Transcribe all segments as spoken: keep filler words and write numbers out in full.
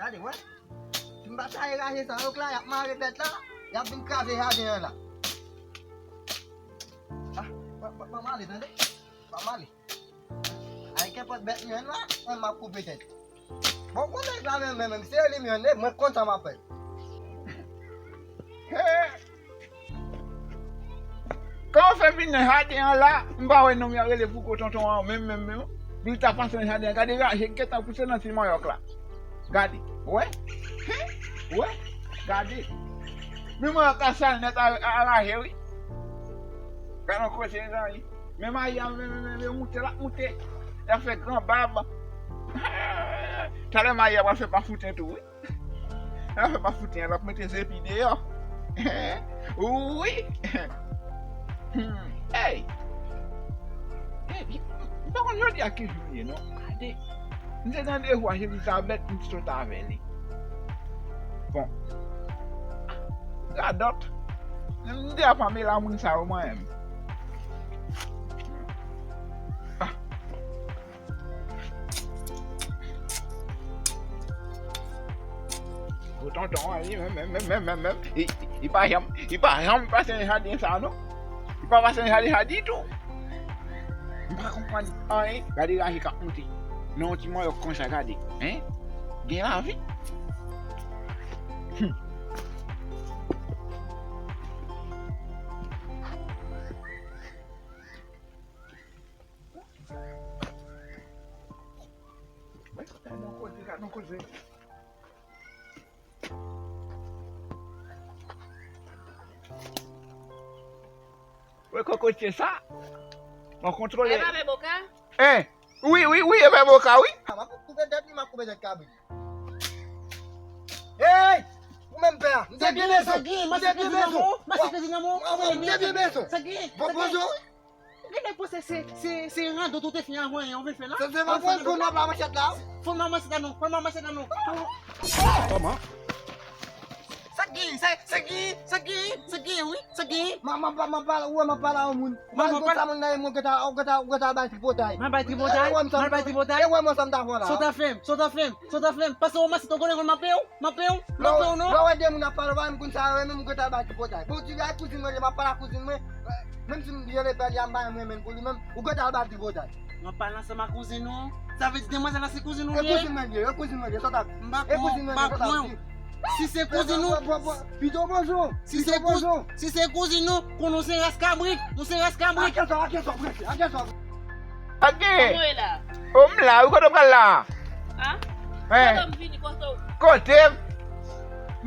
Gade, wè. Si m pa taye raje sa yo k la, y ap mare bèt la, y ap vin kraze jaden an la. Ah, pa, pa, pa m ale, tande? Pa m ale. Ay, kenpòt bèt m jwenn la, mwen m ap koupe tèt. Bon, bon, nèg la menm, menm, menm, se li m jwenn, mwen konn sa m ap fè. Kòman w fè vin nan jaden an la, m pa wè nonm yo rele Fouco tonton an menm, menm, menm. Pou l ta pase nan jaden an, gade raje k gentan pouse nan ti manyòk la. Gade, wè? Wè? Gade. Men manyòk la sal nèt a, a, a raje, wi. Gade yon koze, mezanmi. Men mayi a, men, men, men, men, moute, l ap moute. L ap fè gran bab. Talè mayi a pral fè pa fouten tou, wi. L ap fè pa fouten, l ap mete zepi deyò. Wi. Hmm. Hey. Hey, m pa konn jodi a ki jou l ye, non. Gade. M te nan randevou ak Elizabeth, m te sot avè li. Bon. Radòt. M te ap pale a moun sa yo, mwen menm. Ah. Gwo tonton an, li menm, menm, menm, menm, menm, menm. Li, li pa janm, li pa janm pase nan jaden sa, non. Li pa pase nan jaden sa ditou. M pa konprann anyen. Gade raje k ap moute. Nan yon ti manyòk konsa, gade. Hein? Gen lavi. Hmm. Gad yon koze, gad yon koze. Wè kokotye sa? Mwen kontwole. E pa vè boka? Hein? Wi, wi, wi, e vè boka, wi. Ah, m ap koupe tèt li, m ap koupe tèt kabrit. Hey! Ou menm pè a, m te byen bezwen. M te byen bezwen. M te byen bezwen. Bon, bonjou. Gen nèg panse se, se, se radòt ou te fin anvoye, ou vin fè la. Se, se pa fon, fon nan pa manchèt la. Fon nan manchèt la non, fon nan manchèt la non. Kòman? Sa gen, sa, sa gen, sa gen, sa gen, wi, sa gen. Ma, ma, ma, ma pale, ou wè, ma pale a yon moun. Ma, ma pale. Sa moun nan, mwen geta, ou geta, ou geta bay tripotay. Ma bay tripotay, ma bay tripotay. E wè mwen sa m ta fè la. Sa w ta fè m, sa w ta fè m, sa w ta fè m. Pase ou masit, ou konnen konn m ap peye w, m ap peye w, m ap peye w non. Lè w wè de moun ap pale, ou pa menm konn sa yo, menm ou geta bay tripotay. Bon, ti gars kouzin mwen, m ap pale a kouzin mwen. Menm si m vyole pè li a, m pa renmen l pou li menm, ou geta al bay tripotay. Mwen pale ansanm ak kouzin ou. Sa vle di demwazèl la se kouzin ou li ye? E kouzin mwen li ye, e kouzin mwen li ye, sa w t ap di. M pa kwè w, m pa kwè w. Si se kouzin ou, pito bonjou. Si se kouz-, si se kouzin ou, konnen w se ras kabrit, ou se ras kabrit. Ake sa, ake sa, prese, ake sa. Ake. Kòman w ye la? O, m la, wi, kote w pral la? A? Kote m vini, kote w? Kote m?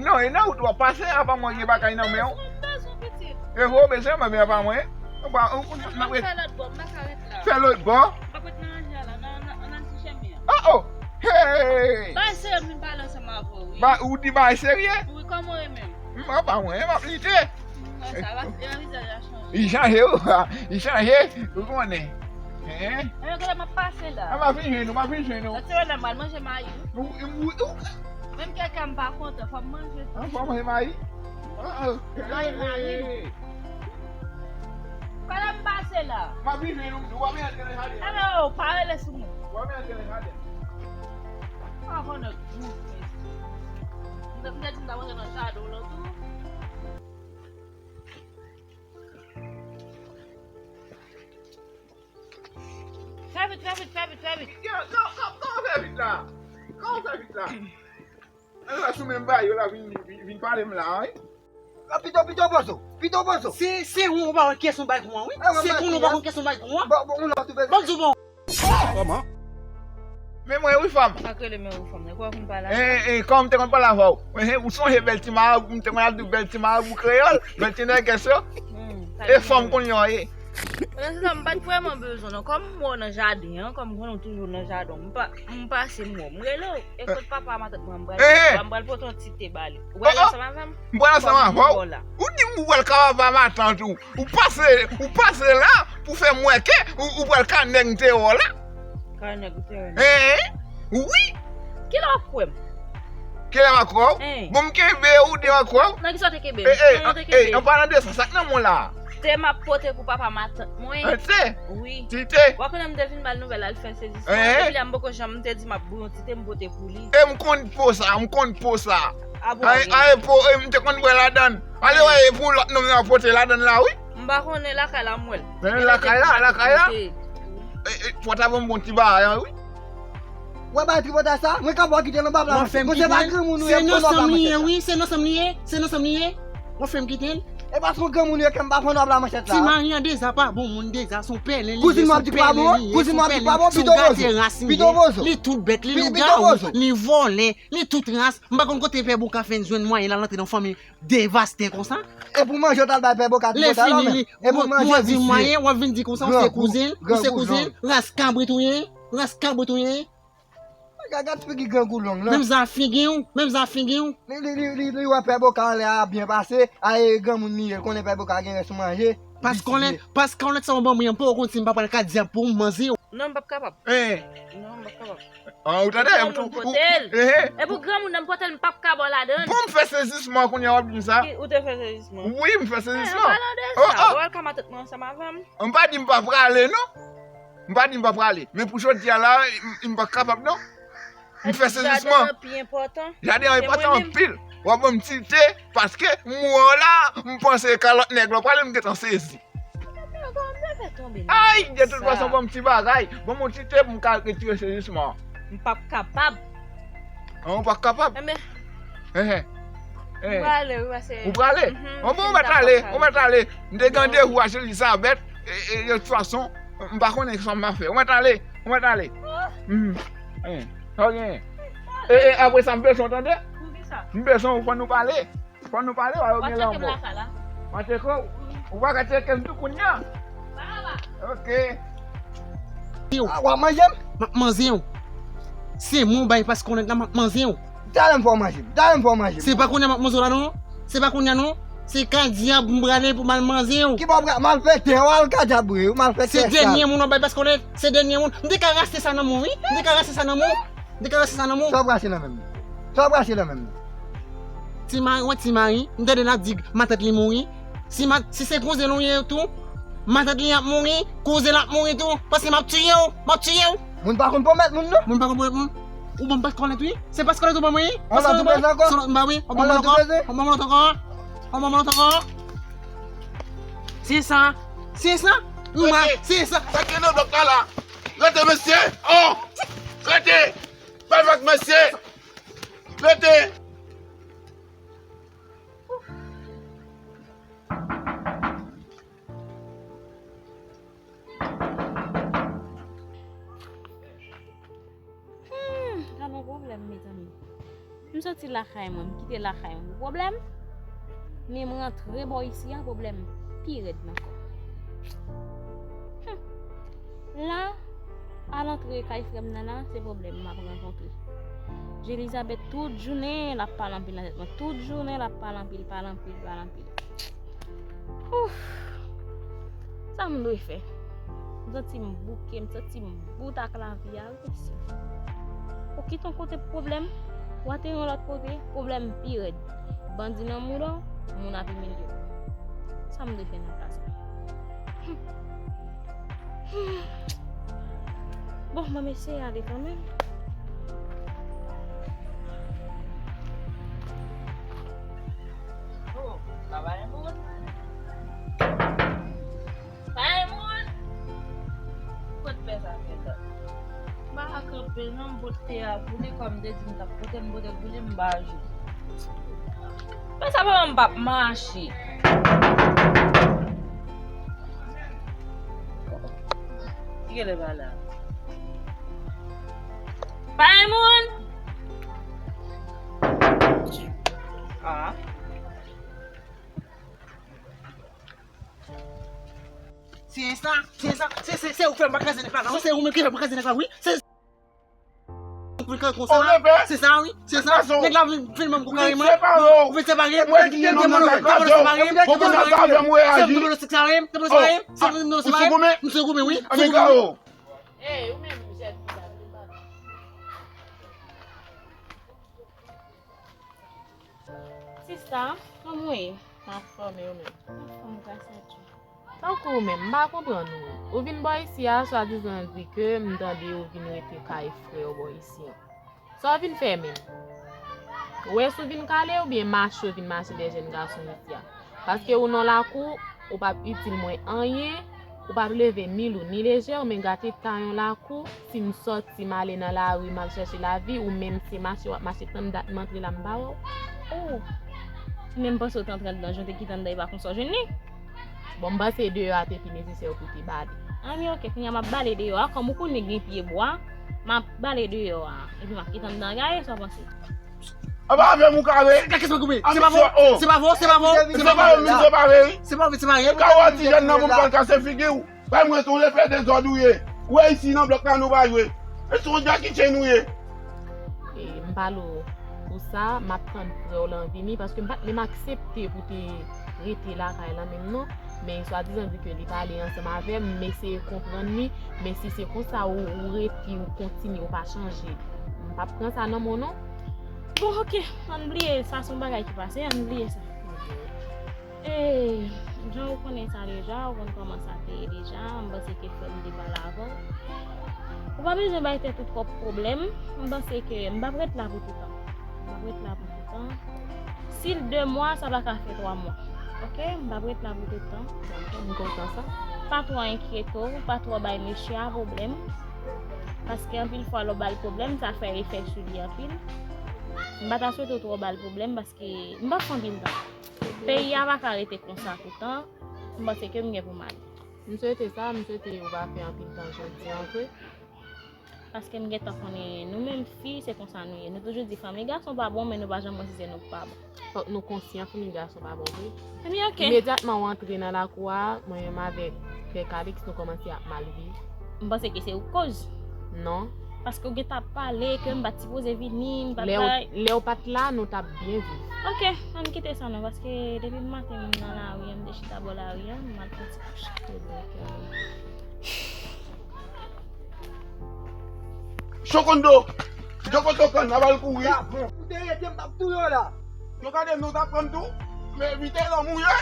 Non, e nan wout w ap pase, apa mwen gen bagay nan men w. Mwen bezwen pitit. E vre w bezwen, men apa mwen? Ou pa, ou, ou, m ap fè lòt bò, m pa ka ret la. Fè lòt bò? M ap ret nan ranje a la, nan, nan, nan ti chèmen an. Oh, oh! Hey! Bagay serye m vin pale ansanm avè w, wi. Ba, ou di bagay serye? Wi, kòman w ye menm? M apa mwen, m ap lite. Mwen sa, e pa vizaj la chanje. Li chanje, wi. Li chanje, ou konnen. Hein? Enben, kote m ap pase la? A, m ap vin jwenn ou, m ap vin jwenn ou. Lòt semèn la, m al manje mayi. Ou, ou, ou, ou. Menm kèk a m pa kontan, fò m manje tou. A, fò w manje mayi? A, a. Mayi, mayi. Kote m pase la? M ap vin jwenn ou, m di w, w ap vin antre nan jaden an. Enben, o, pa rele sou mwen. W ap vin antre nan jaden. Pa konnen gou, mesye. M te, m te di m t ap antre nan jaden w lan tou. Fè vit, fè vit, fè vit, fè vit. Kòman fè vit la? Kòman fè vit la? Nan la sou menm bagay yo la vin, vin, vin pale m la, wi. A, pito, pito bozo, pito bozo. Se, se ou, ou pa wè kiyès ou bay kou an, wi. Se pou nou pa konn kiyès ou bay kou an. Bon, bon, ou la tou bezwen. Bon, di bon. Kòman? Men mwen wi fanm. Pa rele men wi fanm, nan kwa konn pale. E, e, kòm m te konn pale avè w. Ou sonje bèl ti marabou, m te konn ap di w bèl ti marabou kreyòl, bèl ti nègès yo. E fanm konn yo ye. Nan sans sa, m pa t vrèman bezwen non. Kòm m wè w nan jaden an, kòm m konnen w toujou nan jaden, m pa, m pase m wè w. M rele w. E kot papa matant mwen, m pral, m pral pote yon ti te ba li. Ou pral ansanm avè m? M pral ansanm avè w? Ou di m ou pral ka papa matant ou. Ou pase, ou pase la pou fè m wè ke ou, ou pral ka nèg m te wè w la. Ka nèg ou te wè m? Wi. Kilè w ap kwè m? Kilè m ap kwè w? Bon, m kenbe ou de w ap kwè w. Nan kisa w te kenbe m? Nan ou te kenbe m? An palan de sa, sa k nan men w la? Se m ap pote pou papa matant mwen. An, se? Wi. Tite? W ap konnen m te vin ba l nouvèl al fè sezisman. Epi la m poko janm, m te di m ap bouyon Tite, m pote pou li. E m konn po sa, m konn po sa. A bon, a, e po, e m te konn bwè ladann. Ale wè, e pou lòt nonm nan pote ladann la, wi. M pa konnen, lakay la m wè l. Men lakay la, lakay la. E, e, fò ta ban m bon ti bagay an, wi. Wè bay tripotay sa, mwen ka pa kite nan bab la. Mwen fè m kite l. Se nan sanm li ye, wi, se nan sanm li ye, se nan sanm li ye. Mwen fè m kite l. E pa son granmoun yo ke m pa pran nòb la manchèt la. Ti mari an deza pa bon moun deza, son pèlen li ye, son pèlen li ye, son pèlen li ye, son gate ras li ye. Li tout bèt, li lougawou, li vòlè, li tout ras. M pa konn kote Pè Boka fè jwenn mwayen l al antre nan fanmi devaste konsa. E pou manje w t al bay Pè Boka tripotay la menm. E pou manje visye. W ap vin di konsa ou se kouzen l, ou se kouzen l, ras kabrit ou ye, ras kabrit ou ye. Gad, gad figi grangou long lan. Menm jan figi w, menm jan figi w. Li, li, li, li, li wè Pè Boka anlè a byen pase, a e granmoun li ye, l konnen Pè Boka gen rès manje. Paske w nèt, paske w nèt sa w ban mwen, m poko konn si m pa pral ka di a pou m manze w. Non, m p ap kapab. Eh. Non, m p ap kapab. Ah, ou tande? Pou granmoun pote l. Eh, eh. E pou granmoun nan m pote l, m p ap ka ba w ladann. Bon, m fè sezisman kounye a w ap di m sa. Ou te fè sezisman? Wi, m fè sezisman. Eh, an palan de sa, ou al ka matant mwen ansanm avè m. M pa di m pa prale, non. M pa di m pa prale, men pou jodi a la, m, m pa kapab non. M fè sezisman. Jaden an enpòtan. Jaden an enpòtan anpil. W ap ban m Tite, paske m wè w la, m panse kalòt nèg la w prale, m gentan sezi. Ay, de tout fason, ban m ti bagay. Ban m yon Tite pou m ka retire sezisman an. M p ap kapab. An, ou pa kapab? Enben. Enhen. Enhen. Ou prale, wi, pase. Ou prale? Mhm. An bon, ou mèt ale, ou mèt ale. M te gen randevou ak Elizabeth, e, e, de tout fason, m pa konnen sa m ap fè. Ou mèt ale, ou mèt ale. Oh. Mhm. Enhen. Sa w genyen? E, e, apre sa, m bezwen w tande. Pou ki sa? M bezwen w, fò nou pale. Fò nou pale, w a yo gen lanmò. Mwen tcheke m lakay la. Mwen tcheke w, ou pa ka tcheke m tou kounye a. Ok. Ah, w ap manje m? M ap manje w. Se mwen w bay paske w nèt la, m ap manje w. Talè m fè w manje m. Talè m fè w manje m. Se pa kounye a m ap manje w la non. Se pa kounye a non. Se kadyab m prale pou m al manje w. Ki bò w prale? Malfektè, w al kadyab vre, wi, malfektè sal. Se dènye moun w ap bay paske w nèt. Se dènye moun. M te ka rachte sa nan men w, wi. M te ka rachte sa nan men w. M te ka rache sa nan men w. Sa w ap rache nan men m nan? Sa w ap rache nan men m nan? Ti mari, wè ti mari, m tande l ap di matant li mouri. Si ma, si se kouzen l ou ye tou, matant li ap mouri, kouzen l ap mouri tou, paske m ap tiye w, m ap tiye w. Moun pa konn pwomèt moun non. Moun pa konn pwomèt moun. Ou ban m paskòlèt wi. Se paskòlèt ou ban mwen wi. On lòt ou bezwen ankò? Se lòt m ba wi. On ban m lòt ankò. On ban m lòt ankò. On ban m lòt ankò. Se sa. Se sa. Ou ba, se sa. Sa ki nan blòk la la. Rete mesye! Oh! Rete! Pa fè ak mesye! Rete! Hmm, gad yon pwoblèm, mezanmi. M soti lakay mwen, m kite lakay mwen pou pwoblèm. Men m rantre bò isi a, pwoblèm pi rèd ankò. Hmm. La, al antre kay frè m nan la, se pwoblèm m ap rankontre. Jelizabèt tout jounen, l ap pale anpil nan tèt mwen. Tout jounen, l ap pale anpil, pale anpil, pale anpil. Ouf! Sa m dwe fè? M santi m bouke, m santi m bout ak lavi a, wi, mesye. Ou kite yon kote pwoblèm, ou ateri yon lòt kote, pwoblèm pi rèd. Bandi nan mouda w, moun ap imilye w. Sa m dwe fè nan ka sa? Hmm. Hmm. Bon, mwen eseye ale kanmenm. Oh, sa pa yon moun. Pa yon moun. Kot pè sa fè sa? M pa ka kanpe non, m pote a pou li, kòm m te di m t ap pote, m pote l pou li, m ba jou. Men sa pa m p ap mache. Ki gen lè pa la? Pa yon moun? Ah. Se sa, se sa, se, se, se ou k fè m pa kraze nèg la, non? Se ou menm ki fè m pa kraze nèg la, wi. Se ou k fè konsa. Se sa, wi, se sa. Nèg la vin, vin menm kou kareman. Ou vin separe. Ou vin separe. Ou vin separe. Se m tou vle separe. Se m tou vle separe. Se m tou vle separe. M sou goumen, wi. Ey, ou menm, jèn fi sa, li pa. Sista, kòman w ye? Anfòm, e ou menm? Anfòm, gras a Dye. Tankou ou menm, m pa konprann ou. Ou vin bò isi a, swadizan di ke m tande ou vin rete kay frè w bò isi an. Sa w vin fè menm? Ou wè si w vin kale oubyen mache w vin mache dèyè jèn gason isi a? Paske ou nan lakou, ou p ap itil mwen anyen, ou p ap leve ni lou ni lejè, men gate ta yon lakou, si m sòti, m ale nan lari, m al chèche lavi, ou menm se mache w ap mache, tann dat m antre la m pa wè w. Oh! Men m panse w t antre anndan, jan w te kite anndan, e pa konsa w jwenn li? Bon, m panse deyò a te pi nesesè pou te bale. Anben, oke, kounye a m ap bale deyò a, kòm ou konnen gen pye bwa, m ap bale deyò a, epi m ap kite anndan gaye, sa w panse? Anba avè m ou kare. Kèk espri koupe. Se pa vre, se pa vre, se pa vre, se pa vre. Se pa vre, se pa vre. Se pa vre, se pa vre. Ka wè ti jèn nan pou m pral kase figi w. Bay mwen tou lè fè dezòd ou ye. Ou wè isi nan blòk la nou pa jwe. E sou Jackie Chan ou ye. E m pale w pou sa, m ap tann frè w lan vini, paske m pa t menm aksepte pou te rete lakay lan menm non. Men swadizan di ke li pale ansanm avè m, m eseye konprann li, men si se konsa ou, ou rete, ou kontinye, ou pa chanje, m p ap pran sa nan men w non. Bon, oke, ann bliye sa, se yon bagay ki pase, ann bliye sa. E, jan ou konnen sa deja, ou konn kòman sa te ye deja, m panse ke frè m te pale avè w. Ou pa bezwen bay tèt ou twòp pwoblèm, m panse ke m p ap ret la pou toutan. M p ap ret la pou toutan. Si l de mwa, sa pa ka fè twa mwa. Oke? M p ap ret la pou toutan. Dakò, m kontan sa. Pa twò enkyete w, pa twò bay mesye a pwoblèm. Paske anpil fwa lè w ba l pwoblèm, sa fè efè sou li anpil. M pa ta swete w twò ba l pwoblèm paske m p ap fè anpil tan. Peyi a pa ka rete konsa toutan. M panse ke m gen pou m ale. M swete sa, m swete ou pa fè anpil tan jodi an vre. Paske m gentan konnen nou menm fi, se konsa nou ye. Nou toujou di fanmi gason pa bon, men nou pa janm wè si se nou k pa bon. Fòk nou konsyan fanmi gason pa bon vre. Ebyen, oke. Imedyatman w antre nan lakou a, mwen menm avèk Pè Calix, nou kòmanse ap mal viv. M panse ke se ou k koz. Non. Paske w gentan ap pale ke m pa t sipoze vini, m pa t Lè w, bagay. Lè w pa t la, nou t ap byen viv. Oke, ann kite sa non, paske depi maten m nan lari an, m te chita bò lari an, m al pran ti kouche. Ebyen, oke, ale. Chokondo! Chokotokan, n ap al kouri. Ou te rete, m t ap touye w la. Yo gade nou t ap pran m tou. Men evite lanmou ye.